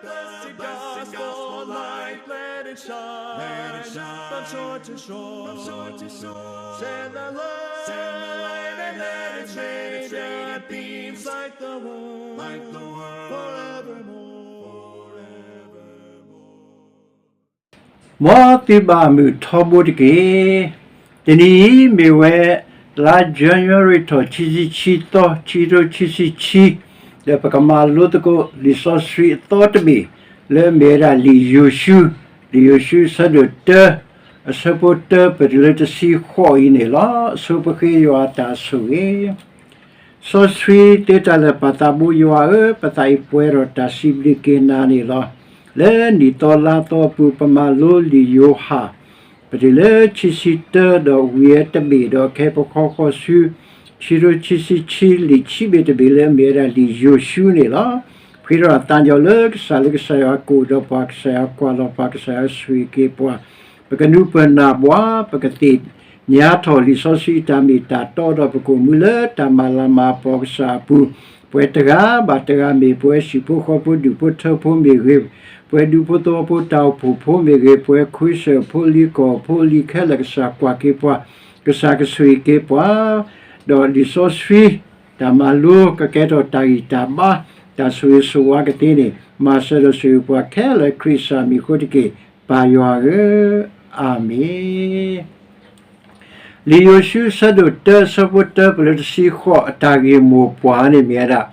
Blessed gospel light, let it shine from shore to shore. Send the light and let it shine, let it beam like the world, like the world, forevermore, forevermore. မ်သုဘၣ်မုာ်ထီဘိတက့ၢ်. တနံၤအံၤမ့ၢ်ဝဲ လါ January ထီၣ် ခံဆံခံသီ ခံကထိခံဆံခံ, ဒီးပကမၤလိသကိး လံာ်စီဆှံအသီတဘ့ၣ် လၢအမ့ၢ်ဝဲဒၣ်လံာ်ယိၤၡူ, လံာ်ယိၤၡူအဆၢဒိၣ်တၢ, အဆၢဖိတၢ ပတုၤလၢတဆံဃိးအံၤန့ၣ်လီၤ. ဆိပဃ့ယွၤအတၢ်ဆိၣ်ဂ့ၤ စီဆှံသ့တၢ်လၢာ် ပၢ်သးဘိယွၤဧၢ, ပသးအံၤပှဲၤဒီးတၢ်စံးဘျုးက့ၤနၤန့ၣ်လီၤ. လၢနံၣ်သီလါသီအပူၤ ပမၤလိလံာ်ယိၤဟၣ် ပတုၤလၢခံဆံတၢ ဒီးဝံၤအတဘ့ၣ် ဒီးခဲအံၤပခီဃီၤဆူ ခံကထိခံဆံခံ လံာ်ခံဘ့ၣ်တဘ့ၣ် လၢအမ့ၢ်ဝဲဒၣ်လံာ်ယိၤၡူန့ၣ်လီၤ. ဃ့ထီၣ်သးညီလၢကစၢ်လၢကစၢ်ယွၤကိးဒီးပှၤ, ကစၢ်ယွၤကွၢ်လီၤပှၤ, ကစၢ်ယွၤဆိၣ်ဂ့ၤက့ၤပှၤ, ပကနၢ်ပၢၢ်နၢ်ပၢၢ်, ပကသ့ၣ်ညါထီၣ်လံာ်စီဆှံအတၢ်မ့ၢ်တၢ်တီ ဒီးပကအိၣ်မူလၢတၢ်မၤလၤမၤကပီၤကစၢ်အပူၤ, ပှၤတဂၤဘၣ်တဂၤမ့ၢ် ပှၤဟံၣ်ဖိဃီဖိ ဒူၣ်ဖိထၢဖိမ့ၢ်ဂ့ၤ, ပှၤဒူဖိသဝီဖိတၢ်အိၣ်ဖှိၣ်ဖိမ့ၢ်ဂ့ၤ, ပှၤခဝ့ၡၢၣ်ဖိလံၤကီၢ်ဖိလံၤခဲလၢာ် ကစၢ်ကွၢ်က့ၤပှၤ, ကစၢ်ကဆိၣ်ဂ့ၤက့ၤပှၤ, ဒီးလံာ်စီဆှံ တၢ်မၤလိကကဲထီၣ်တၢ်ဂံၢ်တၢ်ဘါ, တၢ်ဆိၣ်ဂ့ၤဆိၣ်ဝါကသ့န့ၣ် မၤစၢၤဒီးဆိၣ်ဂ့ၤပှၤခဲလၢာ် ခရံာ်ကစၢ်မံၤအဃိတက့ၢ်, ပၢ်ယွၤဧၢ, အၤမ့ၣ်. လံာ်ယိၤၡူအဆၢဒိၣ်တၢ အဆၢဖိတၢ ပတုၤလၢတဆံဃိး အတၢ်ဂ့ၢ်မိၢ်ပှၢ်န့ၣ်မ့ၢ်ဝဲဒၣ်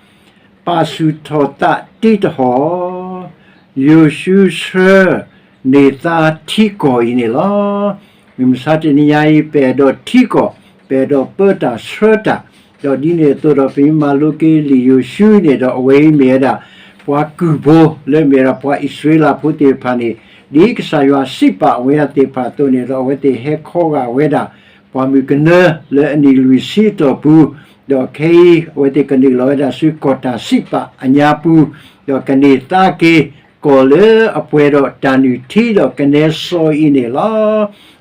ပာ်ဆူၣ်ထီၣ်သးတံးတဟီၣ်, ယိၤၡူဆှၢန့ၢ်သါထံကီၢ်အံၤန့ၣ်လီၤ. မုၢ်မဆါတနံၤညါအံၤ ပအဲၣ်ဒိးထံကီၢ်, ပအဲၣ်ဒိးပၢတၢ်ဆှၢတၢ်, ဒီးဒ်န့ၣ်အသိးဒီး ပမ့ၢ်မၤလိက့ၤလံာ်ယိၤၡူအံၤန့ၣ်ဒီး အဝဲအံၤမ့ၢ်ဝဲဒၣ် ပှၤကုၢ်ဖိ လၢအမ့ၢ်ဝဲဒၣ်ပှၤအံၣ်စရ့လးဖိသ့ၣ်တဖၣ်န့ၣ်, ဒ်ကစၢ်ယွၤစံးပာ်ဝဲဒၣ်သ့ၣ်တဖၣ်အသိးန့ၣ်ဒီး အဝဲသ့ၣ်ဟဲခီဂာ်ဝဲဒၣ် ပှၢ်မုၢ်ကနၢလၢအနံၣ်လွံၢ်ဆံအတီၢ်ပူၤ, ဒီးခဲအံၤ အဝဲသ့ၣ်ကနုာ်လီၤဝဲဒၣ်ဆူကီၢ်တၢ်စံးပာ်အညါပူၤ, ဒီးကန့ၢ်သါက့ၤ ကီၢ်လၢအပှဲၤဒီးတၢ်နုၢ်ထံဒီးကနဲစီအံၤန့ၣ်လီၤ.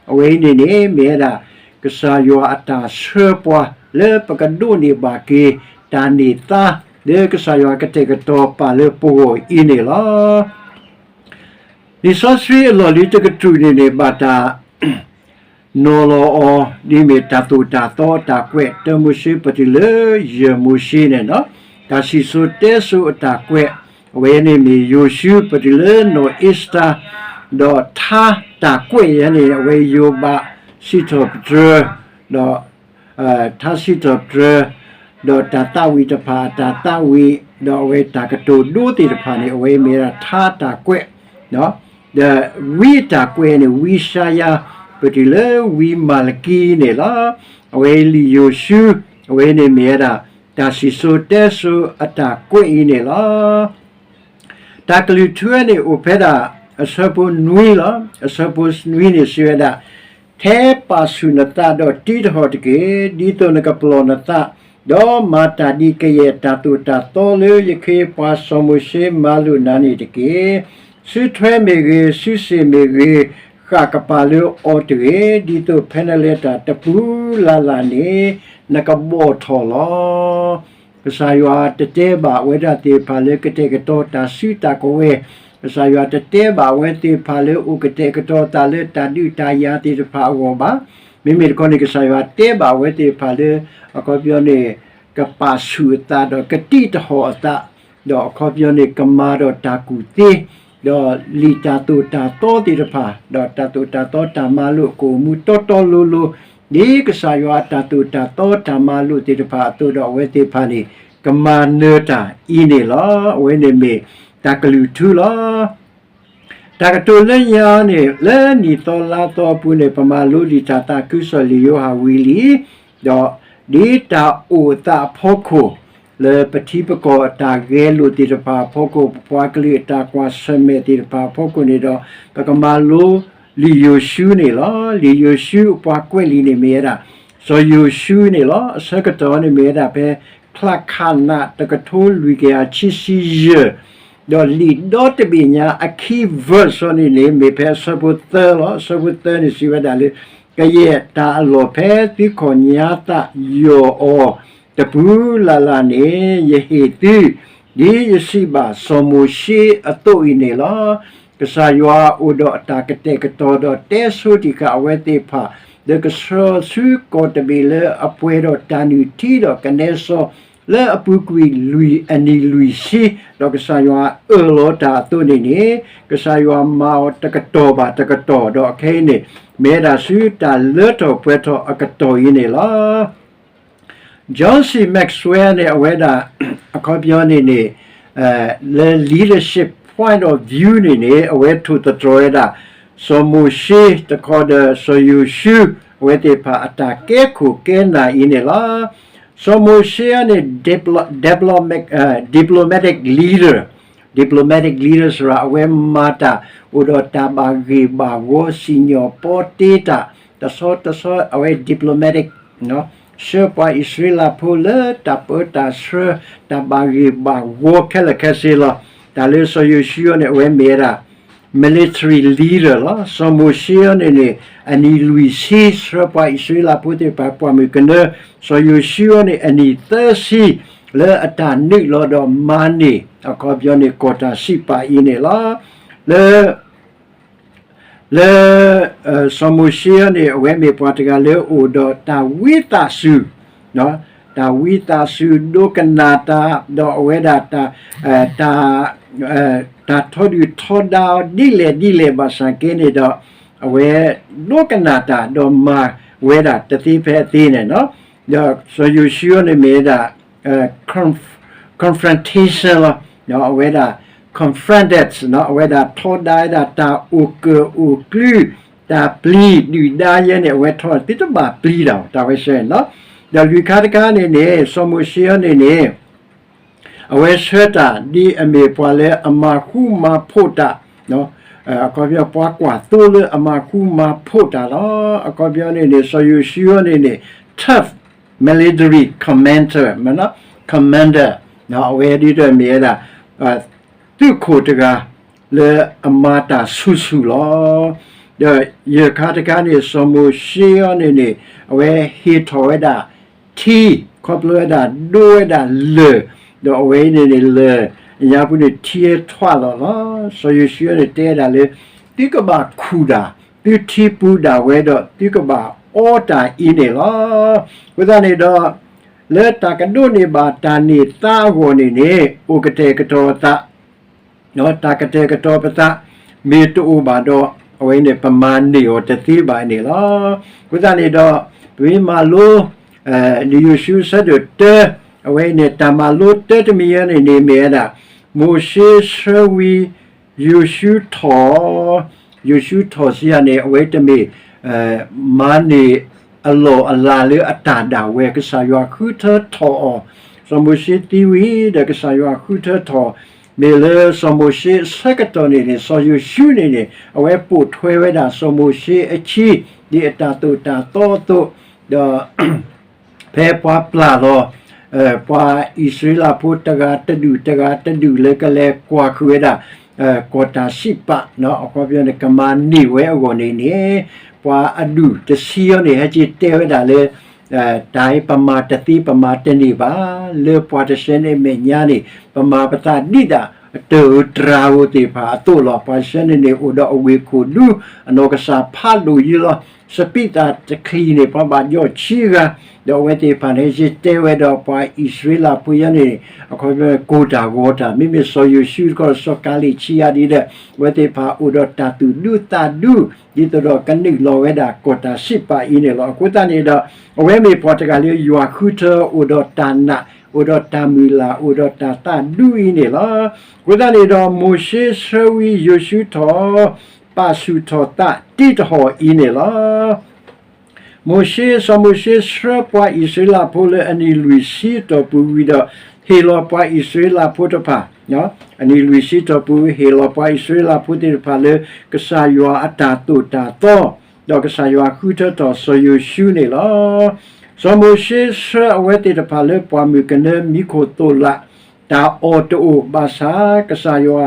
အဝဲအံၤန့ၣ်န့ၣ် မ့ၢ်ဝဲဒၣ် ကစၢ်ယွၤအတၢ်ဆှၢပှၤ လၢပကဒိးန့ၢ်ဘၣ်က့ၤ တၢ်န့ၢ်သါ လၢကစၢ်ယွၤကတဲာ်ကတီၤပာ်လၢပဂီၢ်အံၤန့ၣ်လီၤ. လံာ်စီဆှံအလီၢ်လံၤတကတြူၢ်န့ၣ်န့ၣ် ဘၣ်တၢ် နီၤလီၤအီၤ ဒ်မ့ၢ်တၢ်သိၣ်တၢ်သီအတၢ်ကွဲး တၢမိၤၡ့ပတုၤလၢယဲၢ်မိၤၡ့န့ၣ်လီၤ. တၢ်စံၣ်စိၤတဲစိၤအတၢ်ကွဲး အဝဲန့ၣ်မ့ၢ်ယိၤၡူ ပတုၤလၢနီၢ်အ့ၤစတၢ်, ဒီးထါတၢ်ကွဲးယဲန့ၣ် အဝဲယိၤဘးစံးထီၣ်ပတြၢၤ, ဒီး ထါစံးထီၣ်ပတြၢၤ, ဒီးတၢ်သးဝံၣ်တဖၣ် တၢ်သးဝံၣ်, ဒီးအဝဲတၢ်ကတိၤဒိသ့ၣ်တဖၣ်န့ၣ် အဝဲမ့ၢ်ဝဲဒၣ်ထါတၢ်ကွဲး, ဒီးဝံအတၢ်ကွဲးန့ၣ် ဝံယၡါယၤ ပတုၤလၢဝံမၤလကံန့ၣ်လီၤ. အဝဲလံာ်ယိၤၡူ အဝဲန့ၣ်မ့ၢ်ဝဲဒၣ် တၢ်စံၣ်စိၤတဲစိၤအတၢ်ကွဲးအံၤန့ၣ်လီၤ. တၢ်ကလုၢ်ထူဝဲန့ၣ် အိၣ်ဖဲဒၣ်အဆၢဖိနွံလီၤ. အဆၢဖိနွံန့ၣ်စံးဝဲဒၣ်, ထဲပာ်ဆူၣ်နသးဒီးတံးတဟီၣ်တက့ၢ်, ဒ်သိးနကပလီၢ်နသး, ဒီးမၤတၢ်ဒ်ကယဲၢ်တၢ်သိၣ်တၢ်သီလၢ ယခ့ပှၤစီၤမိၤၡ့မၤလိာ်နၤန့ၣ်တက့ၢ်. စုထွဲမ့ၢ်ဂ့ၤ, စုစ့ၣ်မ့ၢ်ဂ့ၤ, ဃၣ်ကပၤလၢအီၤတဂ့ၤ, ဒ်သိးဖဲနလဲၤတၢ်တပူၤလၢ်လၢ်န့ၣ် နကဘီၣ်ထီၣ်လီၤ. ကစၢ်ယွၤတတဲဘၣ်ဝဲဒၣ်သ့ၣ်တဖၣ်လၢကတဲာ်ကတီၤတၢ်စုတၢ်ကဝဲၤ, ကစၢ်ယွၤတတဲဘၣ်ဝဲသ့ၣ်တဖၣ်လၢအိၣ်ကတဲာ်ကတီၤသးလၢတၢ်ဒုးတၢ်ယၤသ့ၣ်တဖၣ်အဂီၢ်ဘၣ်. မ့မ့ၢ်တခီန့ၣ် ကစၢ်ယွၤတဲဘၣ်ဝဲသ့ၣ်တဖၣ်လၢ အခီပညီန့ၣ် ကပာ်ဆူၣ်အသးဒီးကတံးတဟီၣ်အသး, ဒီးအခီပညီန့ၣ် ကမၤဒီးတၢ်ကူၣ်သ့, ဒီးလံာ်တၢ်သိၣ်တၢ်သီသ့ၣ်တဖၣ်, ဒီးတၢ်သိၣ်တၢ်သီတၢ်မၤလိာ်ကအိၣ်မူတီတီလိၤလိၤ, ဒ်ကစၢ်ယွၤအတၢ်သိၣ်တၢ်သီတၢ်မၤလိာ်သ့ၣ်တဖၣ်အသိးဒီး အဝဲသ့ၣ်တဖၣ်န့ၣ် ကမၤနၢၤတၢ်အံၤန့ၣ်လီၤ. အဝဲန့ၣ်မ့ၢ်တၢ်ကလုၢ်ထူလီၤ. တၢ်ကတိၤလၢညါန့ၣ် လၢနံၣ်သီလါသီအပူၤန့ၣ် ပမၤလိလံာ်တၢ်သးခုကစီၣ်လံာ်ယိၤဟၣ်ဝံၤလံ, ဒီးဒ်တၢ်အိၣ်အသးအဖီခိၣ် လၢပထံပကီၢ်အတၢ်ဂဲၤလိာ်သ့ၣ်တဖၣ်အဖီခိၣ်, ပပှၤကလုာ်အတၢ်ကွၢ်ဆၢၣ်မဲာ်သ့ၣ်တဖၣ်အဖီခိၣ်န့ၣ်ဒီး ပကမၤလိလံာ်ယိၤၡူန့ၣ်လီၤ. လံာ်ယိၤၡူအပှၤကွဲးလံာ်န့ၣ်မ့ၢ်ဝဲဒၣ် စီၤယိၤၡူန့ၣ်လီၤ. အဆၢကတီၢ်န့ၣ်မ့ၢ်ဝဲဒၣ်ဖဲ ချၢၣ်ခၣ်နၣ် တကထိလွံၢ်ကယၤခံဆံယဲၢ်, ဒီးလံာ်ဒီတဘ့ၣ်ညါအခံ verse န့ၣ်န့ၣ် မ့ၢ်ဖဲအဆၢဖိသၢလီၤ. အဆၢဖိသၢန့ၣ်စံးဝဲဒၣ်လၢ ကယဲၢ်တၢ်အလီၢ်ဖဲသုခီၣ်ညါသးယီၢ်အီၤတပူၤလၢ်လၢ်န့ၣ် ယဟ့ၣ်သု ဒ်ယစံးဘၣ်စီၤမိၤၡ့အသိးအံၤန့ၣ်လီၤ. ကစၢ်ယွၤအိၣ်ဒီးအတၢ်ကတဲာ်ကတီၤဒီးတဲဆိတံၢ်ဃာ်အဝဲသ့ၣ်တဖၣ်, ဒီးကဆှၢဆူကီၢ်တဘ့ၣ်လၢအပှဲၤဒီးတၢ်နုၢ်ထံဒီးကနဲစီ လၢအပူၤကွံာ်လွံၢ်အနံၣ်လွံၢ်ဆံ, ဒီးကစၢ်ယွၤအၢၣ်လီၤတၢ်အသိးန့ၣ်န့ၣ်, ကစၢ်ယွၤမၤအီၤတကတီၢ်ဘၣ်တကတီၢ်, ဒီးခဲအံၤန့ၣ် မ့ၢ်ဝဲဒၣ်ဆူတၢ်လၢထီၣ်ပှဲၤထီၣ်အကတီၢ်အံၤန့ၣ်လီၤ. John C Maxwell န့ၣ် အဝဲဒၣ် အခီပညီန့ၣ်န့ၣ် လၢ leadership point of view န့ၣ်န့ၣ် အဝဲထိၣ်သတြီၤဝဲဒၣ် စီၤမိၤၡ့တခီဒီးစီၤယိၤၡူ အဝဲသ့ၣ်တဖၣ်အတၢ်ကဲခိၣ်ကဲနၢ်အံၤန့ၣ်လီၤ. စီၤမိၤၡ့အံၤန့ၣ် diplomatic leader, diplomatic leader စရၣ် အဝဲမၤတၢ်အိၣ်ဒီးတၢ်ဘၣ်ဂ့ၢ်ဘၣ်ဝီ စံၣ်ညီၣ်ပီတ့တၢ် တဆီတဆီ အဝဲ diplomatic ဆှၢပှၤအံၣ်စရ့လးဖိလၢတၢ်ပၢတၢ်ဆှၢ တၢ်ဘၣ်ဂ့ၢ်ဘၣ်ဝီခဲလၢာ်ခဲဆ့လီၤ. တၢ်လၢစီၤယိၤၡူအံၤန့ၣ် အဝဲမ့ၢ်ဝဲဒၣ် military leader လီၤ. စီၤမိၤၡ့အံၤန့ၣ်န့ၣ် အနံၣ်လွံၢ်ဆံ ဆှၢပှၤအံၣ်စရ့လးဖိသ့ၣ်တဖၣ်ပှၢ်မုၢ်ကနၢ, စီၤယိၤၡူအံၤန့ၣ် အနံၣ်သၢဆံ လၢအတၢ်နုာ်လီၤဒီးမၤန့ၢ် အခီပညီန့ၣ် ကီၢ်တၢ်စံးပာ်အံၤန့ၣ်လီၤ. လၢ လၢ စီၤမိၤၡ့အံၤန့ၣ် အဝဲမ့ၢ်ပှၤတဂၤလၢအိၣ်ဒီးတၢ်ဝံသးစူၤ, တၢ်ဝံသးစူၤဒိကနၣ်တၢ်, ဒီးအဝဲဒၣ် တၢ် တၢ်ထီဒုၣ်ထီဒါအီၤဒ်လဲၣ်ဒ်လဲၣ်ဘၣ်ဆၣ်က့န့ၣ်ဒီး အဝဲဒိကနၣ်တၢ် ဒီးမၤဝဲဒၣ်တသ့ဖဲအသ့န့ၣ်လီၤ. ဒီးစီၤယိၤၡူအံၤန့ၣ်မ့ၢ်ဝဲဒၣ် confrontation လီၤ. အဝဲဒၣ် confronted အဝဲဒၣ်ထီဒါဝဲဒၣ်တၢ်အိၣ်ကၢၣ်အိၣ်ကျူ တၢ်ပျံၤဒုၣ်ဒါယဲန့ၣ် အဝဲထီ သုတဘၣ်ပျံၤတၢ် တၢ်ဝဲဆှၢန့ၣ်လီၤ. ဒီးလွံၢ်ခါတခါန့ၣ်န့ၣ် စီၤမိၤၡ့အံၤန့ၣ်န့ၣ် အဝဲဆှၢတၢ်ဒ်အမ့ၢ်ပှၤလၢအမၤဃူမၤဖိးတၢ်, အခီပညီပှၤကွၢ်သိလၢအမၤဃူမၤဖိးတၢ်လီၤ. အခီပညီန့ၣ်န့ၣ် စီၤယိၤၡူအံၤန့ၣ်န့ၣ် tough military commander, commander အဝဲဒ်ဒီးမ့ၢ်ဝဲဒၣ် သုးခိၣ်တဂၤ လၢအမၤတၢ်ဆူၣ်ဆူၣ်လီၤ. ဒီးယဲၢ်ခါတခါန့ၣ် စီၤမိၤၡ့အံၤန့ၣ်န့ၣ် အဝဲဟ့ၣ်ထီၣ်ဝဲဒၣ်ထံ, ခီဖျိဝဲဒၣ်ဒိဝဲဒၣ်လၢၢ်, ဒီးအဝဲအံၤန့ၣ်န့ၣ်လၢၢ် အညါပူၤန့ၣ်ထံထွးလီၤလီၤ. စီၤယိၤၡူန့ၣ်တဲဒၣ်လၢ သုကဘၣ်ခူၣ်တၢ်, သုထံပူၤဒၣ်ဝဲဒီး သုကဘၣ်အီတၢ်အံၤန့ၣ်လီၤ. အဃိသတးန့ၣ်ဒီး လၢတၢ်ကဒိးန့ၢ်ဘၣ်တၢ်န့ၢ်သါအဂီၢ်န့ၣ်န့ၣ် အိၣ်ကတဲာ်ကတီၤသး တၢ်ကတဲာ်ကတီၤပသး မ့ၢ်တအိၣ်ဘၣ်ဒီး အဝဲန့ၣ် ပမၤန့ၢ်အီၤတသ့ဘၣ်န့ၣ်လီၤ. အဃိသတးန့ၣ်ဒီး ပမ့ၢ်မၤလိ လံာ်ယိၤၡူအဆၢဒိၣ်တၢ, အဝဲအံၤန့ၣ် တၢ်မၤလိတၢတမံၤအံၤန့ၣ်န့ၣ် မ့ၢ်ဝဲဒၣ် မိၤၡ့ဆှၢဝံၤ ယိၤၡူထီၣ်, ယိၤၡူထီၣ်စံးယၤန့ၣ် အဝဲတမ့ၢ် မၤန့ၢ်အလီၢ်အလၤလၢအတၢ်ဒၣ်ဝဲ ကစၢ်ယွၤဃုထၢထီၣ်အီၤ, စီၤမိၤၡ့သံဝံၤဒီးကစၢ်ယွၤဃုထၢထီၣ်, မ့ၢ်လၢစီၤမိၤၡ့အဆၢကတီၢ်န့ၣ်န့ၣ် စီၤယိၤၡူန့ၣ်န့ၣ် အဝဲပိာ်ထွဲဝဲဒၣ်စီၤမိၤၡ့အခံ ဒ်အတၢ်သိၣ်တၢ်သီအသိး, ဒီး ဖဲပှၤပျၢ်လီၤ ပှၤအံၣ်စရ့လးဖိတဂၤတဒူၣ်တဂၤတဒူၣ်လၢကလဲၤကွၢ်ဃုာ်ဝဲဒၣ် ကီၢ်တၢ်စံးပာ် အခီပညီန့ၣ် ကမၤန့ၢ်ဝဲအဂီၢ်န့ၣ်န့ၣ်, ပှၤအဒူၣ်တဆံအံၤန့ၣ် ဟဲက့ၤတဲဝဲဒၣ်လၢ တၢ်အံၤပမၤတသ့ပမၤတန့ၢ်ဘၣ်, လၢပှၤတဆၢန့ၣ်အမဲာ်ညါန့ၣ် ပမၤပသးဒ်ဒၣ် တၢ်ဧိၤတြၤဧိၤသ့ၣ်တဖၣ်အသိးလီၤ. ပှၤတဆၢန့ၣ်န့ၣ် အိၣ်ဒီးအဝ့ၢ်ခိၣ်ဒူ အနီၢ်ကစၢ်ဖးဒိၣ်ယံၤလီၤ. စပံးသၣ်တချံန့ၣ် ပှၤဘၣ်ယီၢ်ဆံဂၤ, ဒီးအဝဲသ့ၣ်တဖၣ်န့ၣ် ဟဲက့ၤတဲဝဲဒီးပှၤအံၣ်စရ့လးဖိယါန့ၣ် အခီပညီကိၢ်တၢ်ဂီၤတၢ်, မ့မ့ၢ်စီၤယိၤၡူတခီ စီၤကၤလံးဆံးယါဒ်ဒီး အဝဲသ့ၣ်တဖၣ်အိၣ်ဒီးတၢ်သူၣ်ဒူသးဒူ ဒ်သိးဒီးကနုာ်လီၤဝဲဒၣ်ကီၢ်တၢ်စံးပာ်အံၤန့ၣ်လီၤ. အဃိသတးန့ၣ်ဒီး အဝဲမ့ၢ်ပှၤတဂၤလၢယွၤဃုထၢအိၣ်ဒီးတၢ်နာ်, အိၣ်ဒီးတၢ်မုၢ်လၢ်, အိၣ်ဒီးတၢ်သးဒူအံၤန့ၣ်လီၤ. အဃိသတးန့ၣ်ဒီး မိၤၡ့ဆှၢဝံၤယိၤၡူထီၣ်, ပာ်ဆူၣ်ထီၣ်သးတံၢ်တဟီၣ်အံၤန့ၣ်လီၤ. မိၤၡ့, စီၤမိၤၡ့ဆှၢပှၤအံၣ်စရ့လးဖိလၢအနံၣ်လွံၢ်ဆံတီၢ်ပူၤဝံၤဒီး ဟ့ၣ်လီၤပှၤအံၣ်စရ့လးဖိတဖၣ်, အနံၣ်လွံၢ်ဆံတီၢ်ပူၤ ဟ့ၣ်လီၤပှၤအံၣ်စရ့လးဖိသ့ၣ်တဖၣ်လၢ ကစၢ်ယွၤအတၢ်သိၣ်တၢ်သီ, ဒီးကစၢ်ယွၤဃုထၢထီၣ်စီၤယိၤၡူန့ၣ်လီၤ. စီၤမိၤၡ့ဆှၢအဝဲသ့ၣ်တဖၣ်လၢပှၢ်မုၢ်ကနၢမံခိၣ်သိၣ်လာ်, တၢ်အီၣ်တအိၣ်ဘၣ်ဆၣ် ကစၢ်ယွၤ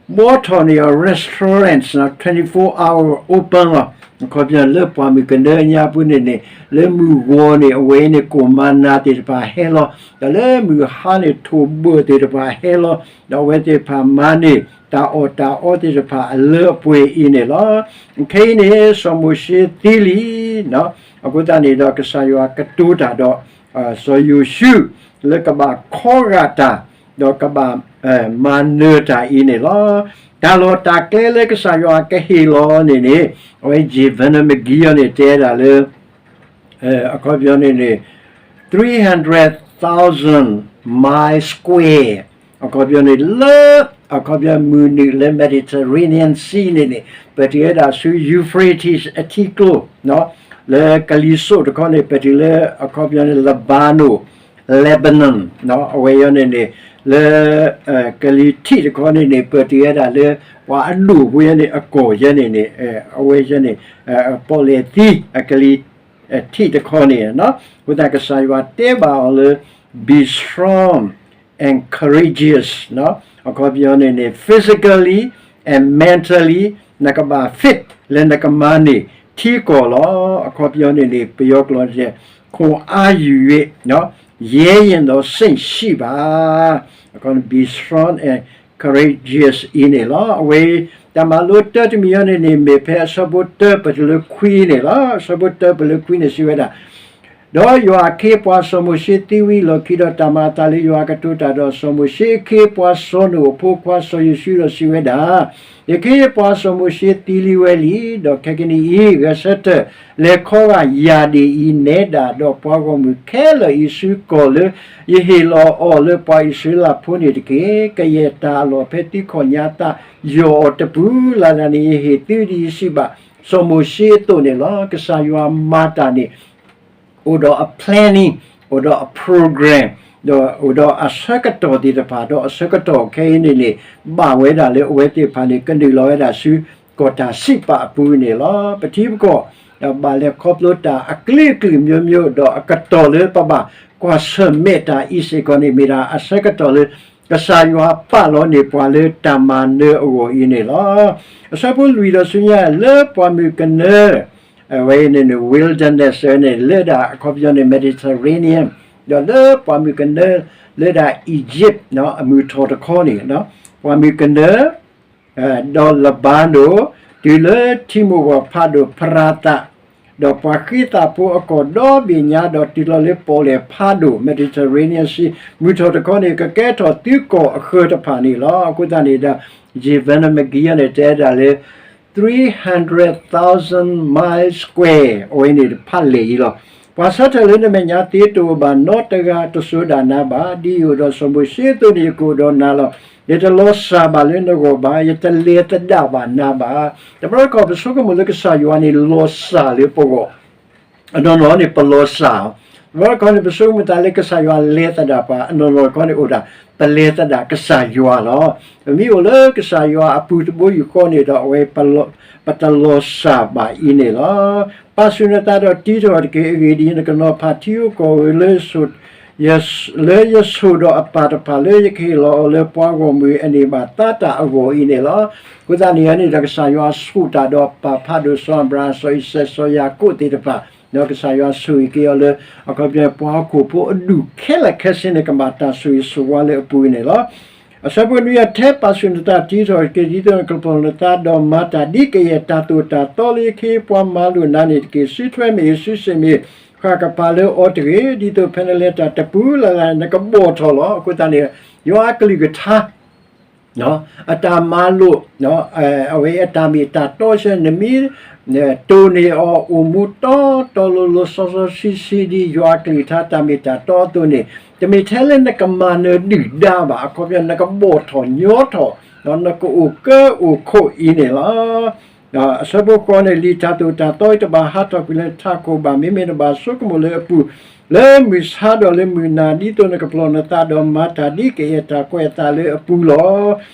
ဘှီထီၣ်န့ၢ်အီၤ restaurants နီၤ twenty-four hour open လီၤ. အခီပညီလၢပှၢ်မုၢ်ကနၢအညါပူၤန့ၣ်န့ၣ် လၢမုၢ်ဂီၤန့ၣ် အဝဲအံၤန့ၣ် ကိၣ်မၤနၤသ့ၣ်တဖၣ်ဟဲလီၤ. ဒီးလၢမုၢ်ဟါန့ၣ် ထိၣ်ဘၢၣ်သ့ၣ်တဖၣ်ဟဲလီၤ. ဒီးအဝဲသ့ၣ်တဖၣ်မၤန့ၢ် တၢ်အီၣ်တၢ်အီသ့ၣ်တဖၣ်အလၢအပှဲၤအံၤန့ၣ်လီၤ. ခဲအံၤန့ၣ် စီၤမိၤၡ့သံလံ အဃိသတးန့ၣ်ဒီး ကစၢ်ယွၤကတိၤတၢ်ဒီး စီၤယိၤၡူး လၢကဘၣ်ခီဂာ်တၢ် ဒီးကဘၣ် မၤနၢၤတၢ်အံၤန့ၣ်လီၤ. တၢ်လီၢ်တၢ်ကျဲလၢကစၢ်ယွၤကဟ့ၣ်လီၤန့ၣ်န့ၣ် အဝဲ Governor McGee အံၤန့ၣ် တဲဒၣ်လၢ အခီပညီန့ၣ်န့ၣ် three hundred thousand mile square အခီပညီန့ၣ် လၢ အခီပညီမုၢ်နုာ်လၢ Mediterranean Sea န့ၣ်န့ၣ် ပတုၤဝဲဒၣ်ဆူ Euphrates အထံကျိ လၢကလံၤစိးတခီန့ၣ် ပတုၤလၢ အခီပညီန့ၣ် Lebanon Lebanon အဝဲအံၤန့ၣ်န့ၣ် လၢ ကလံၤထံးတခီန့ၣ်န့ၣ် ပတုၤဝဲဒၣ်လၢ ပှၤအဒိၣ်ဖိယဲန့ၣ် အကီၢ်ယဲန့ၣ်န့ၣ် အဝဲယဲန့ၣ် ပီၣ်လဲၣ်သံ အကလံၤထံးတခီန့ၣ် အဃိသတးကစၢ်ယွၤတဲဘၣ်အီၤလၢ be strong and courageous အခီပညီန့ၣ်န့ၣ် physically and mentally နကဘၣ် fit လၢနကမၤန့ၢ်ထံကီၢ်လီၤ. အခီပညီန့ၣ်န့ၣ် ပယီၤကျိာ်န့ၣ် ခွန်အားယူ၍ ရဲရင့်သောစိတ်ရှိပါ အခီ be strong and courageous အံၤန့ၣ်လီၤ. အဝဲ တၢ်မၤလိတၢတမံၤအံၤန့ၣ်န့ၣ် မ့ၢ်ဖဲအဆၢဖိတၢပတုၤလၢခွံန့ၣ်လီၤ. အဆၢဖိတၢပတုၤလၢခွံန့ၣ်စံးဝဲဒၣ် ဒီးယွၤအခ့အပှၤစီၤမိၤၡ့သံဝံၤအလီၢ်ခံဒီး တၢ်မၤအသးလၢယွၤကတိၤတၢ်ဒီးစီၤမိၤၡ့အခ့အပှၤစီၤနိၣ်အဖိခွါစီၤယိၤၡူဒီးစံးဝဲဒၣ်, ယခ့အပှၤစီၤမိၤၡ့သံလံဝဲလံ, ဒီးခဲကနံၣ်အံၤ ဂဲၤဆၢထၢၣ်လဲၤခီဂာ်ယၢ်ဒ့ၣ်အံၤနဲဒၣ် ဒီးပှၤဂီၢ်မုၢ်ခဲလၢာ်အံၤဆူကီၢ်လၢယဟ့ၣ်လီၤအီၤလၢပှၤအံၣ်စရ့လးဖိန့ၣ်တက့ၢ်. ကယဲၢ်တၢ်အလီၢ်ဖဲသုခီၣ်ညါသးယီၢ်အီၤတပူၤလၢ်လၢ်န့ၣ် ယဟ့ၣ်သုဒ်ယစံးဘၣ်စီၤမိၤၡ့အသိးန့ၣ်လီၤ. ကစၢ်ယွၤမၤတၢ်န့ၣ် အိၣ်ဒီးအ planning, အိၣ်ဒီးအ program, ဒီးအိၣ်ဒီးအဆၢကတီၢ်သ့ၣ်တဖၣ်, ဒီးအဆၢကတီၢ်ခဲအံၤန့ၣ်န့ၣ် ဘၣ်ဝဲဒၣ်လၢအဝဲသ့ၣ်တဖၣ်န့ၣ် ကနုာ်လီၤဝဲဒၣ်ဆူကီၢ်တၢ်စံးပာ်အပူၤန့ၣ်လီၤ. ပထံပကီၢ် ဘၣ်လဲၤခီဖျိတၢ်အကလုာ်ကလုာ်မျိုးမျိုး ဒီးအကတီၢ်လၢပဘၣ်ကွၢ်ဆၢၣ်မဲာ်တၢ်အံၤစ့ၢ်ကီးန့ၣ် မ့ၢ်ဒၣ်အဆၢကတီၢ်လၢ ကစၢ်ယွၤပာ်လီၤန့ၢ်ပှၤလၢတၢ်မၤနၢၤအဂီၢ်အံၤန့ၣ်လီၤ. အဆၢဖိလွံၢ်ဒီးဆူညါ လၢပှၢ်မုၢ်ကနၢ အဝဲအံၤန့ၣ်န့ၣ် wilderness န့ၣ် လၢဒၣ်အခီပညီန့ၣ် Mediterranean, ဒီးလၢပှၢ်မုၢ်ကနၢ လၢဒၣ် Egypt အမုၢ်ထီၣ်တခီန့ၣ်, ပှၢ်မုၢ်ကနၢ ဒီးလဘါနိၣ်, တုၤလၢထံမိၢ်ပှၢ်ဖးဒိၣ်ဖရၤသး, ဒီးပှၤဃ့သးဖိအကီၢ်ဒီဘ့ၣ်ညါ, ဒီးတုၤလီၤလၢပီၣ်လဲၣ်ဖးဒိၣ် Mediterranean Sea မုၢ်ထီၣ်တခီန့ၣ် ကကဲထီၣ်သုကီၢ်အဃၢၤတဖၣ်န့ၣ်လီၤ. အဃိသတးန့ၣ်ဒီး Governor McGee န့ၣ် တဲဒၣ်လၢ three hundred thousand mile square အဝဲန့ၣ်တဖၣ်လဲၣ်အံၤလီၤ. ပှၤဆၢထၢၣ်လၢနမဲာ်ညါသ့တအိၣ်ဘၣ်နီတဂၤတစိၤဒၣ်နၤဘၣ်. ဒ်ယအိၣ်ဒီးစီၤမိၤၡ့အသိးန့ၣ် ယကအိၣ်ဒီးနၤလီၤ. ယတလီၤစၢ်ဘၣ်လၢနဂီၢ်ဘၣ်, ယတလဲၤသဒၣ်ဘၣ်နၤဘၣ်. တဘျီတခီၣ် ပဆိကမိၣ်လၢကစၢ်ယွၤန့ၣ် လီၤစၢ်လၢပဂီၢ် အနီၢ်နီၢ်န့ၣ် ပလီၤစၢ်, တဘျီတခီၣ်န့ၣ် ပဆိကမိၣ်သးလၢကစၢ်ယွၤလဲၤသဒၣ်ပှၤ, အနီၢ်နီၢ်တခီန့ၣ်အိၣ်ဒၣ် ပလဲၤသဒၣ်ကစၢ်ယွၤလီၤ. ပမ့ၢ်အိၣ်လၢကစၢ်ယွၤအပူၤတဘိယူၢ်ဃီန့ၣ်ဒီး အဝဲ ပတလီၤစၢ်ဘၣ်အံၤန့ၣ်လီၤ. ပာ်ဆူၣ်နသးဒီးတံထီၣ်တက့ၢ်. အဂ့ၢ်ဒ်အံၤ, နကနီၤဖးထံဧိၤကီၢ်ဧိၤ လၢယဆိၣ်ဒီးအပၢ်တဖၣ်လၢယကဟ့ၣ်လီၤအီၤလၢပှၤဂီၢ်မုၢ်အန့ၢ်ဘၣ်သါတၢ်အဂီၢ်အံၤန့ၣ်လီၤ. အဃိသတးန့ၣ်န့ၣ်ဒီး ကစၢ်ယွၤဆိၣ်တၢ်ဒီးပၢ်ဖးဒိၣ် စီၤအၤဘြၤဟၣ် စီၤအံၤစဲး စီၤယၤကိာ်သ့ၣ်တဖၣ်, ဒီးကစၢ်ယွၤဆိၣ်ဂ့ၤက့ၤအီၤလၢ အခီပညီ ပှၤဟီၣ်ခိၣ်ဖိအဒူၣ်ခဲလၢာ်ခဲဆ့န့ၣ် ကဘၣ်တၢ်ဆိၣ်ဂ့ၤဆိၣ်ဝါလၢအပူၤန့ၣ်လီၤ. အဆၢဖိနွံ ထဲပာ်ဆူၣ်နသးတံထီၣ်တက့ၢ်. ဒ်သိးနကဖီၣ်နသးဒီးမၤတၢ်ဒ်ကယဲၢ်တၢ်သိၣ်တၢ်သီလၢယခ့ယပှၤမၤလိာ်နၤန့ၣ်တက့ၢ်. စုထွဲမ့ၢ်ဂ့ၤ စုစ့ၣ်မ့ၢ်ဂ့ၤ ဃၣ်ကပၤလၢအီၤတဂ့ၤ. ဒ်သိးဖဲနလဲၤတၢ်တပူၤလၢ်လၢ် နကဘီၣ်ထီၣ်လီၤ. အဃိသတးန့ၣ် ယွၤအကလုၢ်ကထါ အတၢ်မၤလိာ် အဝဲအတၢ်မ့ၢ်တၢ်တီဆၢ နမ့ၢ် တိၢ်န့ၢ်အီၤ အိၣ်မူတီတီလိၤလိၤ စီစီဆှံဆှံ ဒ်ယွၤအကလုၢ်ကထါတၢ်မ့ၢ်တၢ်တီအသိးန့ၣ် တမ့ၢ်ထဲလၢနကမၤနၢၤဒုၣ်ဒါဘၣ်. အခီပညီ နကဘီၣ်ထီၣ်ညီထီၣ် နကအိၣ်ကၢအိၣ်ခိးအံၤန့ၣ်လီၤ. အဆၢဖိဃိးန့ၣ် လံာ်တၢ်သိၣ်တၢ်သီအံၤ တဘၣ်ဟးထီၣ်ကွံာ်လၢနထးခိၣ်ဘၣ်. မ့မ့ၢ်နဘၣ်ဆိကမိၣ်လၢအပူၤ လၢမုၢ်ဆါဒီးလၢမုၢ်နၤ ဒ်သိးနကပျီၢ်နသးဒီးမၤတၢ်ဒ်ကအဲၣ်တၢ်ကွဲးအသးလၢအပူၤလီၤ.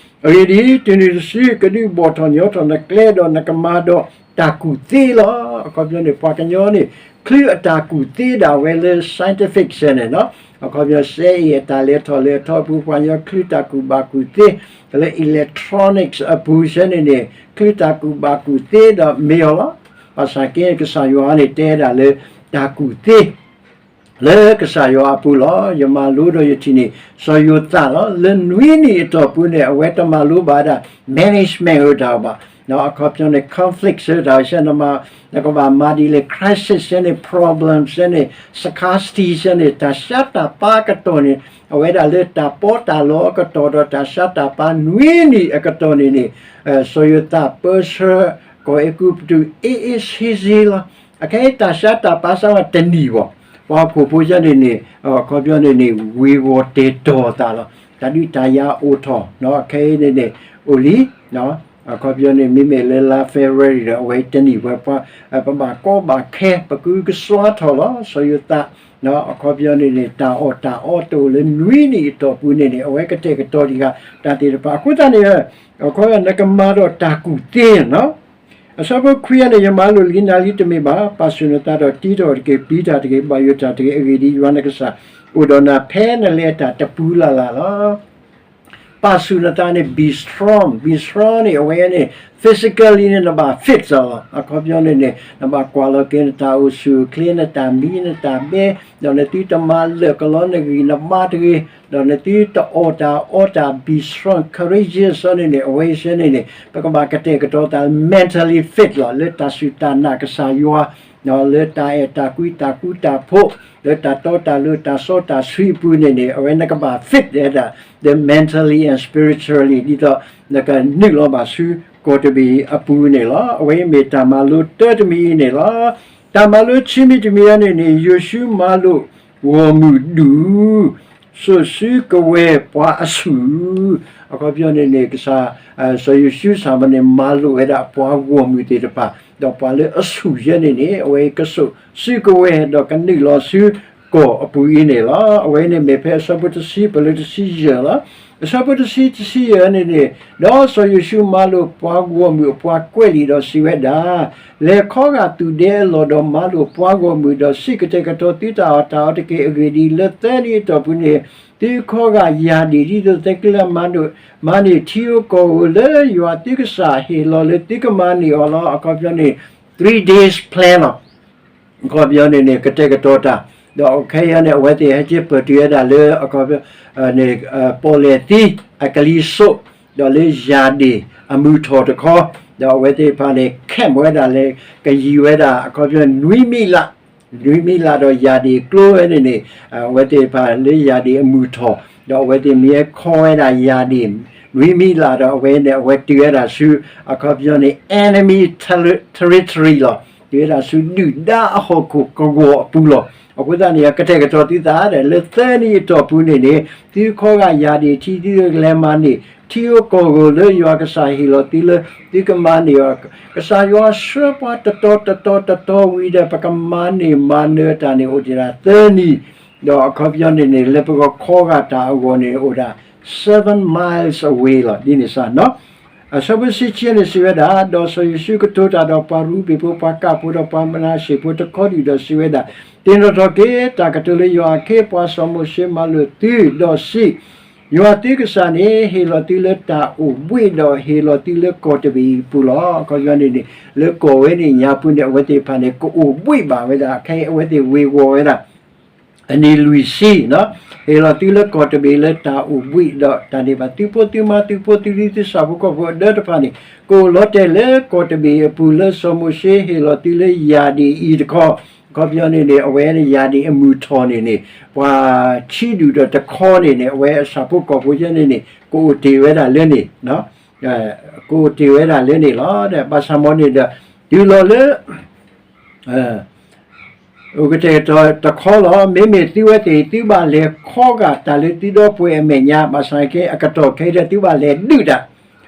အဂ့ၢ်ဒ်အံၤ, တုၤနုၤတစု ကဒုးဘီၣ်ထီၣ်ညီထီၣ်နကျဲဒီးနကမၤဒီးတၢ်ကူၣ်သ့လီၤ. အခီပညီန့ၣ် ပှၤကညီန့ၣ် ချုးအတၢ်ကူၣ်သ့ဒၣ်ဝဲလၢ scientific စဲန့ၣ်နီၤ, အခီပညီ စဲအံၤအတၢ်လဲၤထီၣ်လဲၤထီအပူၤ ပှၤကညီချုးတၢ်ကူၣ်ဘၣ်ကူၣ်သ့, လၢ electronics အပူၤစဲန့ၣ်န့ၣ် ချုးတၢ်ကူၣ်ဘၣ်ကူၣ်သ့ဒီးမ့ၢ်အီၤလီၤ. ဘၣ်ဆၣ်က့ ကစၢ်ယွၤန့ၣ် တဲဒၣ်လၢတၢ်ကူၣ်သ့ လၢကစၢ်ယွၤအပူၤလီၤ. ယမၤလိဒီးယထံၣ်န့ၣ် စီၤယိၤသးလီၤ. လၢနွံနံၣ်အတီၢ်ပူၤန့ၣ် အဝဲတမၤလိဘၣ်ဝဲဒၣ် management အတၢ်ဘၣ်. အခီပညီန့ၣ် conflict စဲတၢ်စဲန့ၣ် နကဘၣ်မၤဒ်လဲၣ် crisis စဲန့ၣ် problem စဲန့ၣ် scarcity စဲန့ၣ် တၢ်ဆါတၢ်ပၢ်အကတီၢ်န့ၣ် အဝဲဒၣ်လၢတၢ်ပီးတၢ်လီအကတီၢ်ဒီးတၢ်ဆါတၢ်ပၢ်နွံနံၣ်အကတီၢ်န့ၣ်န့ၣ် စီၤယိၤသးပၢဆှၢ ကီၢ်အဲၤကူပတူး အ့အ့ဆ့ဆ့လီၤ. အခဲအံၤတၢ်ဆါတၢ်ပၢ်စးဝဲတနံၣ်ဘၣ်. ပှၤဟီၣ်ခိၣ်ဖိယဲန့ၣ်န့ၣ် အခီပညီန့ၣ်န့ၣ် ဝ့ၤဝီၤတဲာ်တီၤသးလီၤ. တၢ်ဒုးတၢ်ယၤအိၣ်ထီၣ် ခဲအံၤန့ၣ်န့ၣ် အိၣ်လံ အခီပညီန့ၣ် မ့မ့ၢ်လၢလါ February ဒီး အဝဲတနံၣ်ဝဲပှၤ ပဘၣ်ကီဘၣ်ခဲ ပကဟုကစွါထီၣ်လီၤ. စီၤယိၤသး အခီပညီန့ၣ်န့ၣ် တၢ်အီၣ်တၢ်အီတအိၣ်လၢနွံနံၣ်အတီၢ်ပူၤန့ၣ်န့ၣ် အဝဲကတဲာ်ကတီၤတံၢ်ဃာ်တၢ်သ့ၣ်တဖၣ် အဃိသတးန့ၣ် အခီပညီ နကမၤဒီးတၢ်ကူၣ်သ့နီၤ. အဆၢဖိခွံန့ၣ် ယမၤလိာ်လံနၤလံတမ့ၢ်ဘၣ်, ပာ်ဆူၣ်နသးဒီးတံထီၣ်တက့ၢ်, ပျံၤတၢ်တဂ့ၤ, ဘၣ်ယိၣ်တၢ်တဂ့ၤ, အဂ့ၢ်ဒ်အံၤ, ယွၤနကစၢ်အိၣ်ဒီးနၤ ဖဲနလဲၤတၢ်တပူၤလၢ်လၢ်လီၤ. ပာ်ဆူၣ်နသးန့ၣ် be strong, be strong န့ၣ် အဝဲန့ၣ် physically န့ၣ် နဘၣ် fit လီၤ. အခီပညီန့ၣ်န့ၣ် နဘၣ်ကွၢ်လီၤက့ၤနတၢ်အိၣ်ဆူၣ်အိၣ်ချ့ နတၢ်မံနတၢ်ဘဲ, ဒီးနသုတမၤလၢာ်ကလီနဂံၢ်နဘါတဂ့ၤ, ဒီးနသုတအီၣ်တၢ်အီတၢ် be strong, courageous န့ၣ်န့ၣ် အဝဲစဲန့ၣ်န့ၣ် ပကဘၣ်ကတဲာ်ကတီၤသး mentally fit လီၤ. လၢတၢ်စူၢ်တၢ်နာ်ကစၢ်ယွၤ လၢတၢ်အဲၣ်တၢ်ကွံတၢ်ဃူတၢ်ဖိး, လၢတၢ်တီတၢ်လိၤတၢ်စီတၢ်ဆှံအပူၤန့ၣ်န့ၣ် အဝဲနကဘၣ် fit ဝဲဒၣ် the mentally and spiritually ဒ်သိးနကနုာ်လီၤဘၣ်ဆူကီၢ်တဘ့ၣ်အပူၤန့ၣ်လီၤ. အဝဲအံၤမ့ၢ်တၢ်မၤလိတၢတမံၤအံၤန့ၣ်လီၤ. တၢ်မၤလိခံမံၤတမံၤအံၤန့ၣ်န့ၣ် ယိၤၡူမၤလိာ်ဂီၢ်မုၢ်ဒူၣ် စိာ်စုကဝဲၤပှၤအဆူၣ် အခီပညီန့ၣ်န့ၣ် ကစၢ် စီၤယိၤၡူစၢ်မၤန့ၣ် မၤလိာ်ဝဲဒၣ်ပှၤဂီၢ်မုၢ်သ့ၣ်တဖၣ်, ဒီးပှၤလၢအဆူၣ်ယဲန့ၣ်န့ၣ် အဝဲကစိာ်စုကဝဲၤဒီးကနုာ်လီၤဆူကီၢ်အပူၤအံၤန့ၣ်လီၤ. အဝဲန့ၣ်မ့ၢ်ဖဲအဆၢဖိတဆံ ပလၢတဆံယဲၢ်လီၤ. အဆၢဖိတဆံ တဆံယဲၢ်န့ၣ်န့ၣ်, ဒီးစီၤယိၤၡူမၤလိာ်ပှၤဂီၢ်မုၢ်အပှၤကွဲးလံာ်ဒီးစံးဝဲဒၣ်, လဲၤခီဂာ်သူၣ်ဒဲအလီၢ်ဒီးမၤလိာ်ပှၤဂီၢ်မုၢ်ဒီးစံး ကတဲာ်ကတီၤသုတၢ်အီၣ်တၢ်အီတက့ၢ်. အဂ့ၢ်ဒ်အံၤ, လၢသၢနံၣ်အတီၢ်ပူၤန့ၣ် သုခီဂာ်ယၢ်ဒ့ၣ် ဒ်သိးသုကလဲၤမၤန့ၢ် မၤန့ၢ်ထံဧိၤကီၢ်ဧိၤလၢယွၤသုကစၢ်ဟ့ၣ်လီၤလၢသုကမၤန့ၢ်အီၤလီၤ. အခီပညီန့ၣ် three days plan လီၤ. အခီပညီန့ၣ်န့ၣ် ကတဲာ်ကတီၤတၢ်, ဒီးခဲအံၤန့ၣ် အဝဲသ့ၣ်ဟဲက့ၤပၢၢ်တုၤဝဲဒၣ်လၢ အခီပညီန့ၣ် ပီၣ်လဲၣ်သံအကလံၤစိး, ဒီးလၢယၢ်ဒ့ၣ်အမုၢ်ထီၣ်တခီ, ဒီးအဝဲသ့ၣ်တဖၣ်န့ၣ် camp ဝဲဒၣ်လၢ ကယံၤဝဲဒၣ် အခီပညီ နွံမံးလး, နွံမံးလးဒီးယၢ်ဒ့ၣ်ကျိဝဲန့ၣ်န့ၣ်, အဝဲသ့ၣ်တဖၣ်လၢယၢ်ဒ့ၣ်အမုၢ်ထီၣ်, ဒီးအဝဲသ့ၣ်မ့ၢ်ဟဲခီဝဲဒၣ်ယၢ်ဒ့ၣ် နွံမံးလးဒီး အဝဲန့ၣ် အဝဲတုၤဝဲဒၣ်ဆူ အခီပညီန့ၣ် enemy terri-, territory လီၤ. တုၤဝဲဒၣ်ဆူဒုၣ်ဒါအဟီၣ်ခိၣ်ကဝီၤအပူၤလီၤ. အဃိသတးန့ၣ် ကတဲာ်ကတီၤသုသးဒီး လၢသၢနံၣ်အတီၢ်ပူၤန့ၣ်န့ၣ် သုခီဂာ်ယၢ်ဒ့ၣ်ထံ သုကလဲၤမၤန့ၢ် ထံဧိၤကီၢ်ဧိၤလၢယွၤကစၢ်ဟ့ၣ်လီၤသုလၢ သုကမၤန့ၢ်အီၤ, ကစၢ်ယွၤဆှၢပှၤတတီၤတတီၤတတီၤဝံၤဒီး ပကမၤန့ၢ်မၤနၢၤတၢ်န့ၣ် အိၣ်ဒၣ်သၢနံၣ်, ဒီးအခီပညီန့ၣ်န့ၣ် လၢပကခီဂာ်တၢ်အဂီၢ်န့ၣ် အိၣ်ဒၣ် seven miles away လီၤ. ဒ်န့ၣ်စ့ၢ်နီၤ အဆၢဖိတဆံခံန့ၣ်စံးဝဲဒၣ်, ဒီးစီၤယိၤၡူကတိၤတၢ်ဒီးပှၤရူၤဘ့ၣ်ဖိ ပှၤကၣ်ဖိ ဒီးပှၤမနၤၡ့ၣ်ဖိတခီဒူၣ်ဒီးစံးဝဲဒၣ်, သ့ၣ်နီၣ်ထီၣ်က့ၤ တၢ်ကတိၤလၢယွၤအခ့အပှၤစီၤမိၤၡ့မၤလိာ်သုဒီးစံး, ယွၤသုကစၢ်န့ၣ် ဟ့ၣ်လီၤသုလၢတၢ်အိၣ်ဘှံး ဒီးဟ့ၣ်လီၤသုလၢကီၢ်တဘ့ၣ်အံၤအပူၤလီၤ. အခီပညီန့ၣ်န့ၣ် လၢကီၢ်ဝဲန့ၣ်ညါပူၤန့ၣ် အဝဲသ့ၣ်တဖၣ်န့ၣ် ကအိၣ်ဘှံးဘၣ်ဝဲဒၣ် ခဲအံၤအဝဲသ့ၣ်ဝ့ၤဝီၤဝဲဒၣ် အနံၤလွံၢ်ဆံနီၤ, ဟ့ၣ်လီၤသုလၢကီၢ်တဘ့ၣ်လၢတၢ်အိၣ်ဘှံး ဒီးတၢ်န့ၢ်ဘၣ်သုဖိသုမါ သုဖိသုလံၤ သုဆၣ်ဖိကီၢ်ဖိအဒၢတဖၣ်န့ၣ် ကအိၣ်လီၤတဲာ်လၢကီၢ်တဘ့ၣ်အပူၤ လၢစီၤမိၤၡ့ဟ့ၣ်လီၤသုလၢယၢ်ဒ့ၣ်အံၤတခီ, အခီပညီန့ၣ်န့ၣ် အဝဲန့ၣ်ယၢ်ဒ့ၣ်အမုၢ်ထီၣ်န့ၣ်န့ၣ် ပှၤခံဒူၣ်ဒီးတခီန့ၣ်န့ၣ် အဝဲအဆၣ်ဖိကီၢ်ဖိယဲန့ၣ်န့ၣ် ကအိၣ်တ့ၢ်ဝဲဒၣ်လၢန့ၣ် ကအိၣ်တ့ၢ်ဝဲဒၣ်လၢန့ၣ်လီၤ. ဘၣ်ဆၣ်မ်န့ၣ်ဒီး တုၤလီၤလၢ အိၣ်ကတဲာ်ကတီၤတခီလီၤ. မ့မ့ၢ်သုဝဲသ့ၣ် သုဘၣ်လဲၤခီဂာ်တၢ်လၢသုဒီပုၢ်ဝဲၢ်အမဲာ်ညါ, ဘၣ်ဆၣ်က့အကတီၢ်ခဲအံၤဒီး သုဘၣ်လဲၤဒုးတၢ်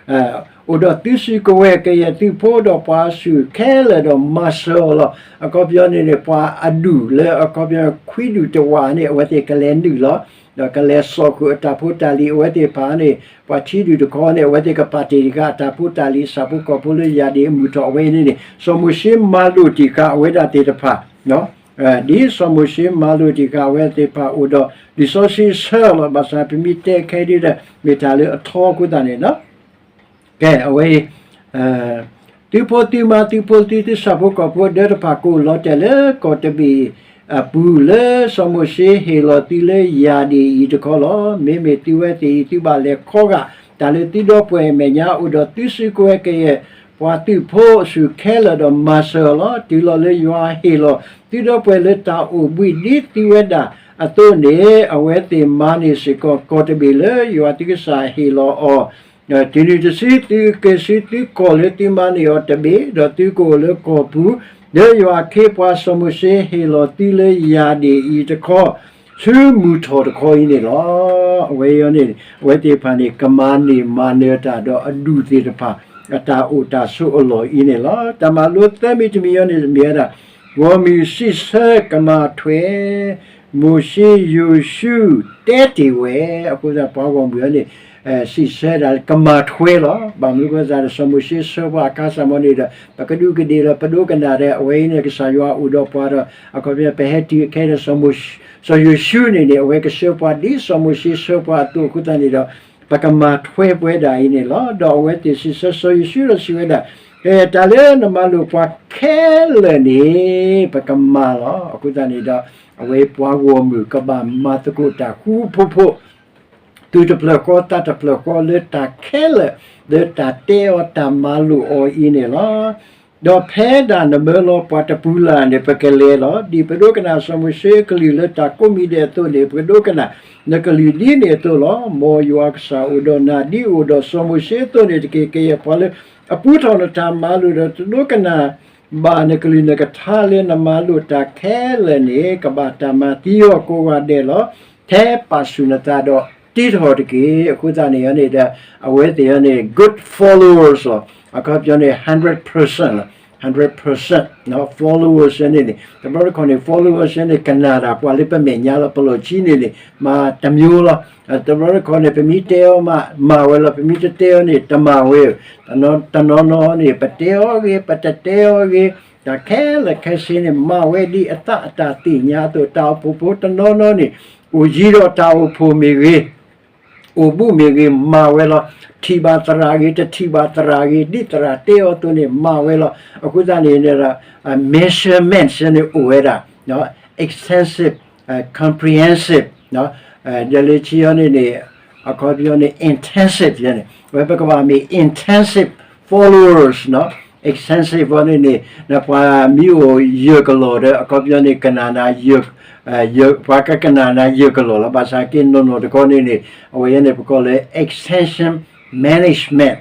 အိၣ်ဒီးသုစုကဝဲၤကယဲၢ်သုးဖိဒီးပှၤအစုခဲလၢာ်ဒီးမၤစၢၤအီၤလီၤ. အခီပညီန့ၣ်န့ၣ် ပှၤအဒူၣ်လၢအခီပညီခွံဒူၣ်တဝာ်န့ၣ် အဝဲသ့ၣ်ကလဲၤနုာ်လီၤ. ဒီးကလဲၤစိာ်ဃုာ်အတၢ်ဖိတၢ်လံၤ အဝဲသ့ၣ်တဖၣ်န့ၣ် ပှၤခံဒူၣ်တခီန့ၣ် အဝဲသ့ၣ်ကပာ်တ့ၢ်တခါအတၢ်ဖိတၢ်လံၤ ဆၣ်ဖိကီၢ်ဖိလၢယၢ်ဒ့ၣ်အမုၢ်ထီၣ်အဝဲအံၤန့ၣ်န့ၣ် စီၤမိၤၡ့မၤလိာ်တ့ၢ်ဃာ်အဝဲဒၣ်သ့ၣ်တဖၣ် ဒ်စီၤမိၤၡ့မၤလိာ်တ့ၢ်ဃာ်အဝဲသ့ၣ်တဖၣ်အိၣ်ဒီး လံာ်စီဆှံဆၢအီၤလီၤ. ဘၣ်ဆၣ်ပမ့ၢ်တဲခဲဒ်ဒီး မ့ၢ်တၢ်လၢအထီအဃိသတးန့ၣ် ကဲ အဝဲအံၤ သုဖိသုမါ သုဖိသု သုဆၣ်ဖိကီၢ်ဖိဒၢတဖၣ် ကအိၣ်လီၤတဲာ်လၢကီၢ်တဘ့ၣ်အပူၤ လၢစီၤမိၤၡ့ဟ့ၣ်လီၤသုလၢယၢ်ဒ့ၣ်အံၤတခီလီၤ. မ့မ့ၢ်သုဝဲသ့ၣ်အံၤ သုဘၣ်လဲၤခီဂာ်တၢ်လၢသုဒီပုၢ်ဝဲၢ်အမဲာ်ညါ အိၣ်ဒီးသုစုကဝဲၤကယဲၢ်ပှၤသုးဖိအစုခဲလၢာ်ဒီး မၤစၢၤအီၤလီၤ. တုၤလီၤလၢယွၤဟ့ၣ်လီၤသုဒီပုၢ်ဝဲၢ်လၢတၢ်အိၣ်ဘှံးဒ်သုဝဲဒၣ်အသိးန့ၣ် အဝဲသ့ၣ်မၤန့ၢ်စ့ၢ်ကီး ကီၢ်တဘ့ၣ်လၢယွၤသုကစၢ်ဟ့ၣ်လီၤအီၤ တုၤနုၤတစု သုက့ၤဆူသုကီၢ်လၢသုမၤန့ၢ်အီၤတဘ့ၣ်, ဒီးသုကအိၣ်လၢကီၢ်ပူၤ, လၢယွၤအခ့အပှၤစီၤမိၤၡ့ဟ့ၣ်လီၤသုလၢယၢ်ဒ့ၣ်အံၤတခီ, ဆူမုၢ်ထီၣ်တခီအံၤန့ၣ်လီၤ. အဝဲအံၤန့ၣ် အဝဲသ့ၣ်တဖၣ်န့ၣ် ကမၤန့ၢ်မၤနၢၤတၢ်ဒီးအဒူၣ်သ့ၣ်တဖၣ် အတၢ်အိၣ်တၢ်ဆိးအလီၢ်အံၤန့ၣ်လီၤ. တၢ်မၤလိသၢမံၤတမံၤအံၤန့ၣ် မ့ၢ်ဝဲဒၣ် ဂီၢ်မုၢ်စံးဆၢကမၤထွဲ မိၤၡ့ယိၤၡူတဲတ့ၢ်ဝဲ, အဃိသတးပှၤဂီၢ်မုၢ်အံၤန့ၣ် စံးဆၢဒၣ်ကမၤထွဲလီၤ. ဘၣ်မနုၤအဃိသတးဒီး စီၤမိၤၡ့ဆှၢပှၤအခါစၢ်မီၤန့ၣ်ဒီး ပကဒူးကဒ့ၣ်လီၤ ပဒိကနၣ်ဒီး အဝဲအံၤန့ၣ် ကစၢ်ယွၤအိၣ်ဒီးပှၤဒီး အခီပညီ ပဟဲတုၤခဲဒီး စီၤယိၤၡူန့ၣ်န့ၣ် အဝဲကဆှၢပှၤဒ်စီၤမိၤၡ့ဆှၢပှၤအသိးအဃိသတးန့ၣ်ဒီး ပကမၤထွဲပဝဲဒၣ်အံၤန့ၣ်လီၤ. ဒီးအဝဲသ့ၣ်စံးဆၢစီၤယိၤၡူဒီးစံးဝဲဒၣ်, တၢ်လၢနမၤလိာ်ပှၤခဲလၢာ်န့ၣ် ပကမၤလီၤ. အဃိသတးန့ၣ်ဒီး အဝဲပှၤဂီၢ်မုၢ်ကဘၣ်မၤသကိးတၢ်ဃူဖိဖိ သူၣ်တဖျၢၣ်ဃီသးတဖျၢၣ်ဃီ လၢတၢ်ခဲလၢာ် လၢတၢ်တဲအီၤတၢ်မၤလိာ်အီၤအံၤန့ၣ်လီၤ. ဒီးဖဲဒၣ်နမၢလီၤပှၤတပူၤလၢ်န့ၣ် ပကလဲၤလီၤ. ဒ်ပဒိကနၣ်စီၤမိၤၡ့အကလုၢ်လၢတၢ်ကိးမံၤဒဲးအသိးန့ၣ် ပကဒိကနၣ်နကလုၢ်ဒ်န့ၣ်အသိးလီၤ. မ်ယွၤကစၢ်အိၣ်ဒီးနၤ ဒ်အိၣ်ဒီးစီၤမိၤၡ့အသိးန့ၣ်တက့ၢ်. ကယဲၢ်ပှၤလၢအပူထီၣ်နတၢ်မၤလိာ်ဒီး တဒိကနၣ်ဘၣ်နကလုၢ်နကထါလၢနမၤလိာ်တၢ်ခဲလၢာ်န့ၣ် ကဘၣ်တၢ်မၤသံအီၤကိးဂၤဒဲးလီၤ. ထဲပာ်ဆူၣ်နသးဒီးတ့ထီၣ်တက့ၢ်. အဃိသတးန့ၣ်န့ၣ်ဒီး အဝဲသ့ၣ်န့ၣ် good followers လီၤ. အခီပညီန့ၣ် hundred percent လီၤ. hundred percent followers န့ၣ်န့ၣ် တဘျီတခီၣ်န့ၣ် followers န့ၣ် ကနၣ်တၢ်ပှၤလၢပမဲာ်ညါလီၤ. ပလီၢ်ခံန့ၣ်န့ၣ် မၤတမျိုးလီၤ. တဘျီတခီၣ်န့ၣ် ပမ့ၢ်တဲအီၤမး မၤဝဲလီၤ. ပမ့ၢ်တတဲအီၤန့ၣ် တမၤဝဲ. တနီၤနီၤန့ၣ် ပတဲအီၤဂ့ၤ ပတတဲအီၤဂ့ၤ တၢ်ခဲလၢာ်ခဲဆ့န့ၣ် မၤဝဲဒ်အသးအတၢ်သ့ၣ်ညါအသိး တၢ်အိၣ်ဖှိၣ်ဖိတနီၤနီၤန့ၣ် အိၣ်ယံၤဒီးတၢ်အိၣ်ဖှိၣ်မ့ၢ်ဂ့ၤ အိၣ်ဘူးမ့ၢ်ဂ့ၤ မၤဝဲလီၤ. ထံၣ်ဘၣ်သရၣ်ဂ့ၤ တထံၣ်ဘၣ်သရၣ်ဂ့ၤ ဒ်သရၣ်တဲအီၤအသိးန့ၣ် မၤဝဲလီၤ. အဃိသတးန့ၣ် measurement န့ၣ်အိၣ်ဝဲဒၣ် extensive, comprehensive, measurement န့ၣ် အခီပညီန့ၣ် intensive န့ၣ် အဝဲပကဘၣ်မ့ၢ် intensive followers extensive န့ၣ်န့ၣ် ပှၤမ့ၢ်အိၣ်ယဲၢ်ကလီၢ်ဒီး အခီပညီန့ၣ် ကနၣ်နၤ ပှၤကကနၣ်နၤယဲၢ်ကလီၢ်လီၤ. ဘၣ်ဆၣ်က့နီၢ်နီၢ်တခီန့ၣ်န့ၣ် အဝဲန့ၣ်ပကိးလၢ extension management,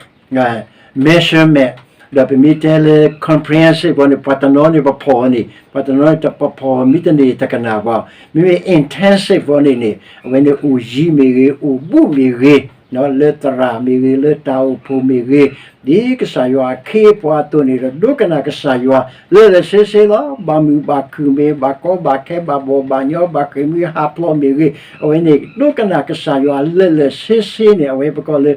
measurement ဒီးပမ့ၢ်တဲလၢ comprehensive န့ၣ် ပှၤတနီၤန့ၣ် ပဖီၣ်န့ၣ် ပှၤတနီၤန့ၣ် ပဖီၣ်မ့ၢ်တန့ၢ်တကနၣ်ဘၣ်. မ့မ့ၢ် intensive န့ၣ်န့ၣ် အဝဲန့ၣ်အိၣ်ယံၤမ့ၢ်ဂ့ၤ အိၣ်ဘူးမ့ၢ်ဂ့ၤ လၢသရၣ်မ့ၢ်ဂ့ၤ လၢတၢ်အိၣ်ဖှိၣ်မ့ၢ်ဂ့ၤ ဒ်ကစၢ်ယွၤအခ့အပှၤအသိးန့ၣ်ဒီး ဒိကနၣ်ကစၢ်ယွၤလၢာ်လၢာ်ဆ့ဆ့လီၤ. ဘၣ်မုာ်ဘၣ်ခုၣ်မ့ၢ် ဘၣ်ကီဘၣ်ခဲ ဘၣ်ဘီၣ်ဘၣ်ညီ ဘၣ်ဃ့ၢ်မှံဟးဖျိးမ့ၢ်ဂ့ၤ အဝဲန့ၣ် ဒိကနၣ်ကစၢ်ယွၤလၢာ်လၢာ်ဆ့ဆ့န့ၣ် အဝဲပကိးလၢ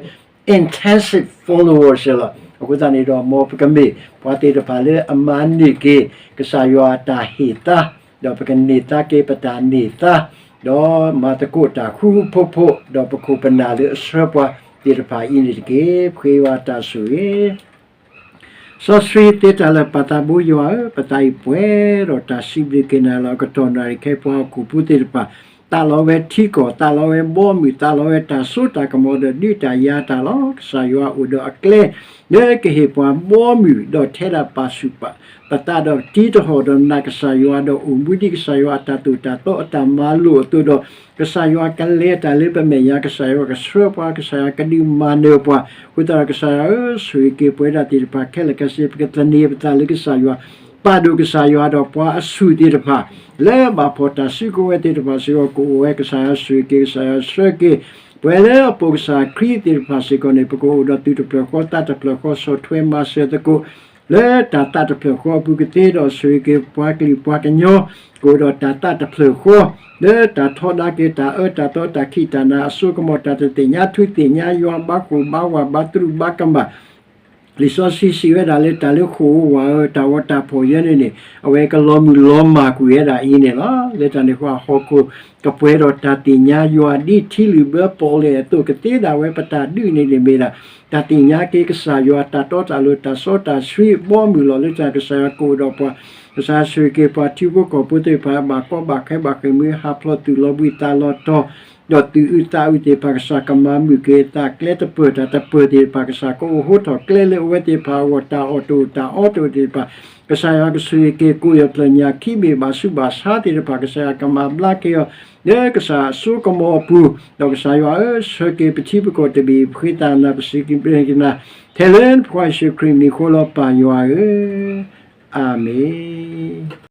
intensive followers လီၤ. အဃိသတးန့ၣ်ဒီး မ်ပကမ့ၢ်ပှၤသ့ၣ်တဖၣ်လၢအမၤန့ၢ်က့ၤ ကစၢ်ယွၤအတၢ်ဟ့ၣ်သါ ဒီးပကန့ၢ်သါက့ၤပတၢ်န့ၢ်သါ ဒီးမၤသကိးတၢ်ဃူဖိဖိ ဒီးပခိၣ်ပနၢ်လၢအဆှၢပှၤသ့ၣ်တဖၣ်အံၤန့ၣ်တက့ၢ်. ပဃ့ယွၤတၢ်ဆိၣ်ဂ့ၤ စီဆှံသ့တၢ်လၢာ်ပၢ်သးဘိယွၤဧၢ, ပသးအံၤပှဲၤဒီးတၢ်စံးဘျုးက့ၤနၤလီၤ. ကတီၢ်နၣ်ရံၣ်ခဲအံၤပှၤဟီၣ်ခိၣ်ဖိသ့ၣ်တဖၣ် သးလီဝဲထံကီၢ်, သးလီဝဲဘီမုၢ်, သးလီဝဲတၢ်စိတၢ်ကမီၤဒီးဒုးတၢ်ယၤတၢ်လီၤ. ကစၢ်ယွၤအိၣ်ဒီးအကျဲ လၢကဟ့ၣ်ပှၤဘီမုၢ် ဒီးထဲဒၣ်ပာ်ဆူၣ်ပသးဒီးတံၤတဟီၣ်ဒီးနာ်ကစၢ်ယွၤ ဒီးအိၣ်မူဒ်ကစၢ်ယွၤအတၢ်သိၣ်တၢ်သီအတၢ်မၤလိာ်အသိးဒီး ကစၢ်ယွၤကလဲၤတၢ်လၢပမဲာ်ညါ, ကစၢ်ယွၤကဆှၢပှၤ, ကစၢ်ယွၤကဒုးမၤနၢၤပှၤ, အဃိသတးဒီးကစၢ်ယွၤဧၢ, ဆိၣ်ဂ့ၤက့ၤပဝဲဒၣ်သ့ၣ်တဖၣ်ခဲလၢာ်ခဲဆ့, ပကသန့ၤပသးလၢကစၢ်ယွၤ, ပာ်ဒိၣ်ကစၢ်ယွၤဒီးပှၤအဆူၣ်သ့ၣ်တဖၣ်, လၢဘၣ်ဖှီၣ်တၢ်စုကဝဲၤသ့ၣ်တဖၣ်စ့ၢ်ကီး ကအိၣ်ဝဲကစၢ်ယွၤဆိၣ်ဂ့ၤက့ၤ, ကစၢ်ယွၤဆှၢက့ၤ ပဝဲလၢအပိာ်ကစၢ်ခရံာ်သ့ၣ်တဖၣ်စ့ၢ်ကီးန့ၣ် ပကအိၣ်ဒီးသူၣ်တဖျၢၣ်ဃီသးတဖျၢၣ်ဃီ ဆီၣ်ထွဲမၤစၢၤသကိး လၢတၢ်သးတဖျၢၣ်ဃီအပူၤ ကသ့ဒီးဆိၣ်ဂ့ၤက့ၤပှၤကလုာ်ပှၤကညီ ကအိၣ်ဒီးတၢ်သးတဖျၢၣ်ဃီ လၢတၢ်ထီဒါက့ၤတၢ်အၢတၢ်သီတၢ်ခံးတၢ်နၤအစိကမီၤ တၢ်တသ့ၣ်ညါထူသ့ၣ်ညါယွၤ ဘၣ်ဃိၣ်ဘၣ်ဝးဘၣ်တရူးဘၣ်ကမၣ် လံာ်စီဆှံစံးဝဲဒၣ်လၢတၢ်လၢဃိာ်ဧိၤဝးဧိၤ တၢ်ဂီၤတၢ်ဖီၣ်ယဲန့ၣ်န့ၣ် အဝဲကလီၤမုၢ်လီၤမၢ်ကွံာ်ဝဲဒၣ်အံၤန့ၣ်လီၤ. လၢတၢ်န့ၣ်အဃိ ဟီၣ်ခိၣ်ကပှဲၤဒီးတၢ်သ့ၣ်ညါယွၤ ဒ်ထံလုၣ်ဘၢပီၣ်လဲၣ်အသိး ကသ့ဒၣ်ဝဲပတၢ်ဒုးန့ၣ်န့ၣ်မ့ၢ်ဒၣ် တၢ်သ့ၣ်ညါက့ၤကစၢ်ယွၤ တၢ်တီတၢ်လိၤ တၢ်စီတၢ်ဆှံ ဘီမုၢ်လီၤလၢတၢ် ကစၢ်ယွၤကအိၣ်ဒီးပှၤ ကစၢ်ဆိၣ်ဂ့ၤက့ၤပှၤထံဖိကီၢ်ဖိသ့ၣ်တဖၣ် ဘၣ်ကီဘၣ်ခဲဘၣ်ဃ့ၢ်မှံဟးဖျိး သူၣ်လီၤဘှံးသးလီၤတီၤ ဒီးသူၣ်အုးသးအုးသ့ၣ်တဖၣ် ကစၢ်ကမၤမုာ်က့ၤအသး ကျဲတပၢၢ်တၢ်တပၢၢ်သ့ၣ်တဖၣ် ကစၢ်ကအိးထီၣ်ကျဲလၢအဝဲသ့ၣ်တဖၣ်အဂီၢ် တၢ်အီၣ်တအိၣ်တၢ်အီတအိၣ်သ့ၣ်တဖၣ် ကစၢ်ယွၤကဆိၣ်ဂ့ၤက့ၤ ကိးယီၢ်ဖျၢၣ်ညၣ်ခံဘ့ၣ် ဘၣ်ဆူးဘၣ်ဆါသ့ၣ်တဖၣ် ကစၢ်ယွၤကမၤဘျါက့ၤအီၤ လၢကစၢ်အစိကမီၤအပူၤ ဒီးကစၢ်ယွၤဧၢ ဆှၢက့ၤပထံပကီၢ်တဘ့ၣ် ပဃ့သးနၤ ပစံးက့ၤနၤ ထဲလၢနဖိယ့ၣ်ၡူးခရံာ်မံၤဃိလီၤ ပၢ်ယွၤဧၢ, အၤမ့ၣ်.